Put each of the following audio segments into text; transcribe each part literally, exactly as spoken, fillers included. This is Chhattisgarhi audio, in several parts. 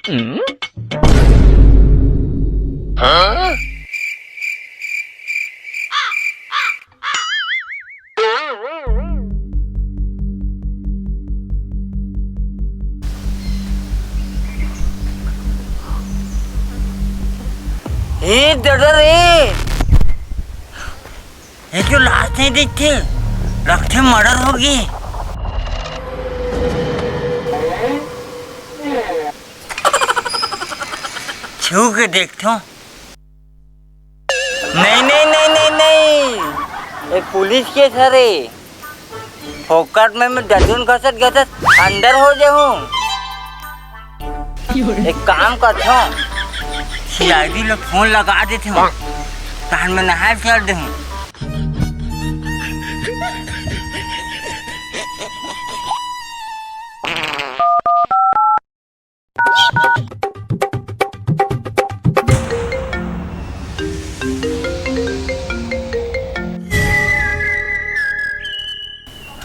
ए ददा रे, ये तो लाश नहीं दिखते, लगथे मर्डर हो गए। छू के देखथों। नहीं, नहीं, नहीं, नहीं, नहीं, ये पुलिस केस हरे। फोकट में मैं दतुन घसत घसत अंदर हो जाहूं। एक काम करथों, सीआईडी ला फोन लगा देथों, तहन मैं नहाए चल देहूं।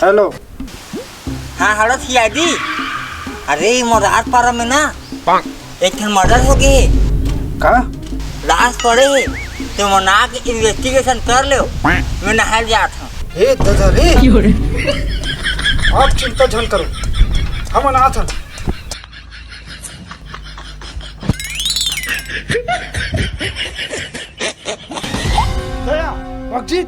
हेलो। हाँ, हेलो सीआईडी। अरे, ये मोर आर पारा में ना एक ठन मर्डर हो गए। का? लाश पड़े हे, तो मना के इन्वेस्टिगेशन कर लो। मैं नहाए जात हूँ। हे दादा रे, आप चिंता झन करो, हमन आथन। दया, भगजीत।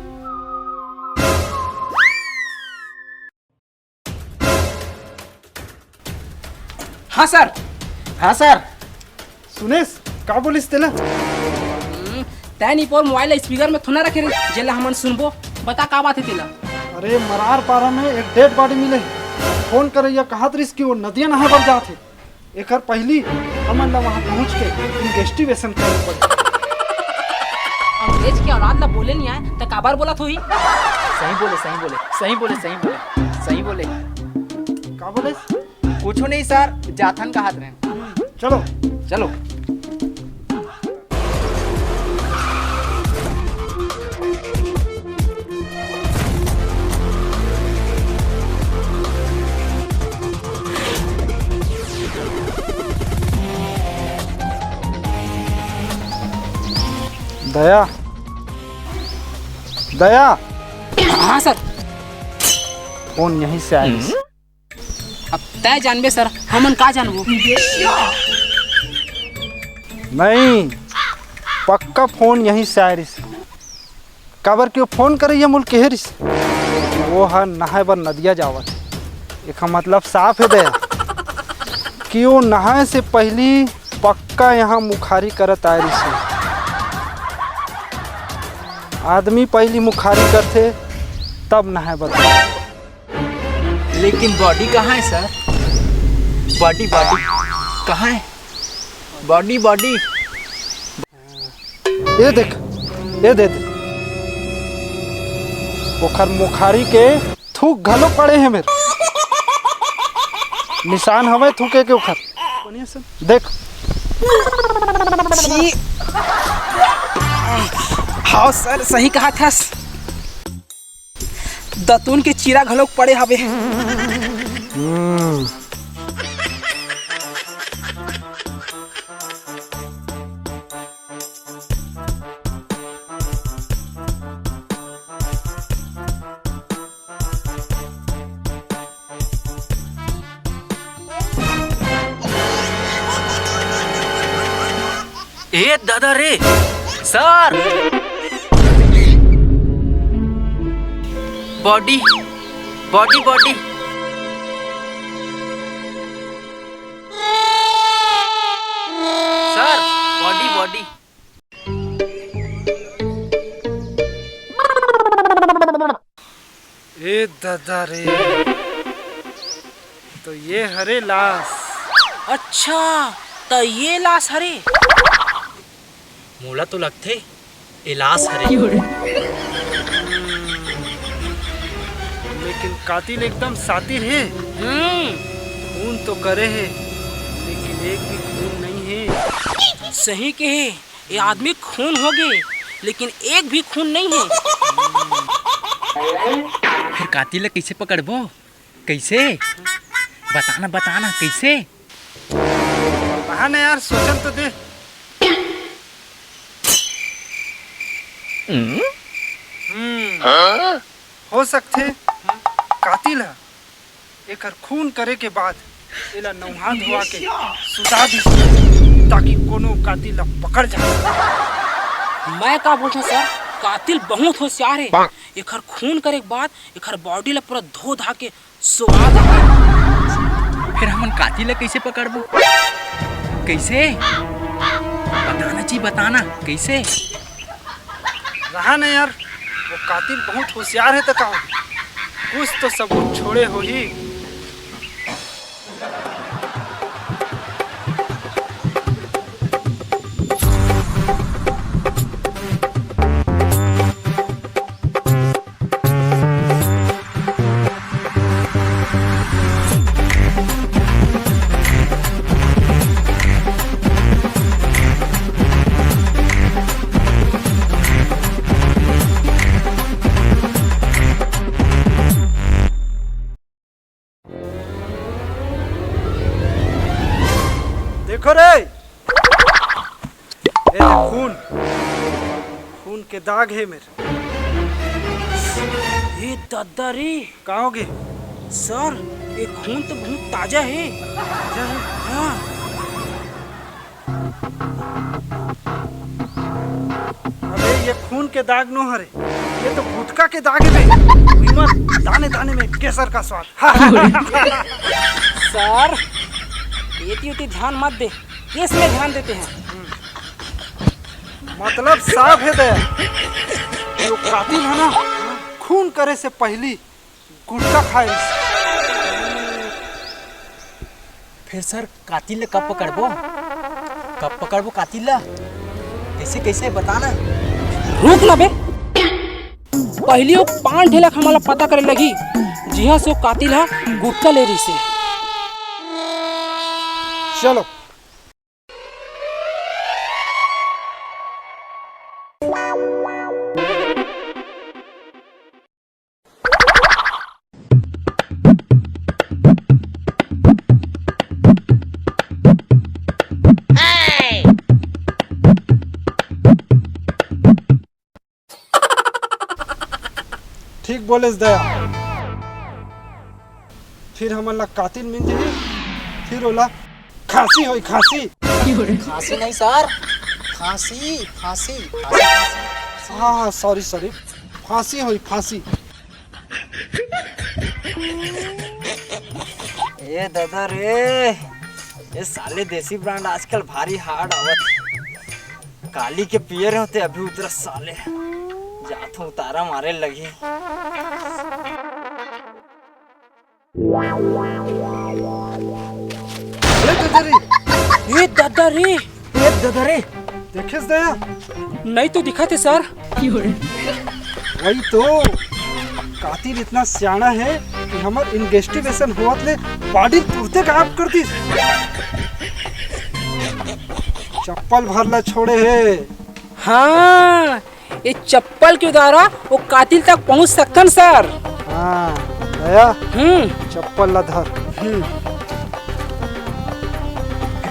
हाँ सर। हाँ सर। सुनेश, का बोलिस तेला? हम्म, तैं निपोर मोबाइल ला स्पीकर में थोना रखे रहे, जेला हमन सुनबो। बता का बात हे तेला? अरे, मरार पारा में एक डेड बॉडी मिले हे। फोन करइया कहत रिस कि वो नदिया नहाए बर जात हे। एकर पहिली हमन ला वहाँ पहुँच के इन्वेस्टिगेशन करे पड़ही। अंग्रेज के औलाद ला बोले नहीं आए, त काबर बोलत होही? सही बोले, सही बोले, सही बोले, सही बोले, सही बोले। का बोले? कुछो नहीं सर, जाथन कहत रहेन। चलो। चलो। दया, दया। हाँ सर। फोन यहीं से आइस। अब तैं जानबे सर, हमन का जानबो? नहीं, पक्का फोन यहीं से आए रिस। काबर कि वो फोन करइया मोला कहे रिस, वो ह नहाए बर नदिया जावत हे। एखर मतलब साफ हे दया कि वो नहाए से पहिली पक्का यहाँ मुखारी करत आए रिस। आदमी पहिली मुखारी करथे, तब नहाए बर। लेकिन बॉडी कहाँ है सर? बॉडी, बॉडी कहाँ है? Body, body. ये देख, ये दे दे। ओखर मुखारी के थूक घलो पड़े हे मेर। निशान हवे थूके के ओखर। देख। छी। हाँ सर, सही कहा थस। दतुन के चीरा घलोक पड़े हवे। हम्म। ए दादा रे, sir. Body, body, body. Sir, body, body. ए दादा रे, तो ये हरे लाश। अच्छा, त ये लाश हरे। मोला तो लगथे, ए लाश हरे। हम्म, लेकिन कातिल एकदम सातिर हे। हम्म। खून तो करे हे, लेकिन एक भी खून नहीं हे। सही कहे, ये आदमी खून हो गए, लेकिन एक भी खून नहीं है। फिर कातिल ला कैसे पकड़बो? कैसे? बताना, बताना, कैसे? हाँ ना यार, सोचन तो दे। हम्म, हो सकथे कातिल ह एकर खून करे के बाद एला नउहा धोवा के सुता दिस, ताकि कोनो कातिल ला पकड़ जा सके। मैं का बोलथों सर, कातिल बहुत होशियार हे। एकर खून करे के बाद एकर बॉडी ला पूरा धो धा के सुवा दे। फिर हमन कातिल ला कइसे पकड़बो? कइसे? बताना जी, बताना, कइसे? रहा ना यार, वो कातिल बहुत होशियार हे त का हो? कुछ तो सबूत छोड़े होही। देखो रे, ए खून, खून के दाग हे मेर। ए दद्दा रे। का होगे? सर, ए खून तो बहुत ताजा हे। ताजा हे? हाँ। अबे, ये खून के दाग नो हरे, ये तो गुटखा के दाग हे बे। विमल, दाने दाने में केसर का स्वाद। सर, एती ओती ध्यान मत दे, केस में ध्यान देते हैं। मतलब साफ हे दया, ये कातिल हे ना, खून करे से पहिली गुटखा खाए रहिस। फिर सर, कातिल ला कब पकड़बो? कब पकड़बो कातिल ला? कइसे, कइसे, बता ना। रुक ना बे, पहिली वो पान ठेला के हमला पता करे लगही, जिहां से वो कातिल हा गुटखा ले रहिस हे। चलो। ठीक बोलेस दया। फिर हमन ला कातिल मिल जही, फिर ओला खांसी होई, खांसी। खांसी नहीं सर, फांसी, फांसी, फांसी, फांसी। हाँ, हाँ, सॉरी, सॉरी, फांसी होई, फांसी। ए दादा रे, ये साले देसी ब्रांड आजकल भारी हार्ड आवत। काली के पिए रहे होते, अभी उतरा साले। जात हूँ, उतारा मारे लगी। अरे दादा रे। ए दादा रे। ए दादा रे। देखेस दया? नहीं तो दिखा थे सर। वही तो, कातिल इतना सियाना हे कि हमर इन्वेस्टिगेशन होवत ले बॉडी तुरते गायब कर दिस। चप्पल भर ला छोड़े हे। हाँ, ये चप्पल के द्वारा वो कातिल तक पहुंच सकथन सर। हाँ, दया, हम्म। चप्पल ला धर। हम्म।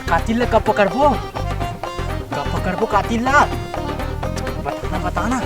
कातिल ला कब पकड़बो? कब पकड़बो कातिल ला? बताना, बताना।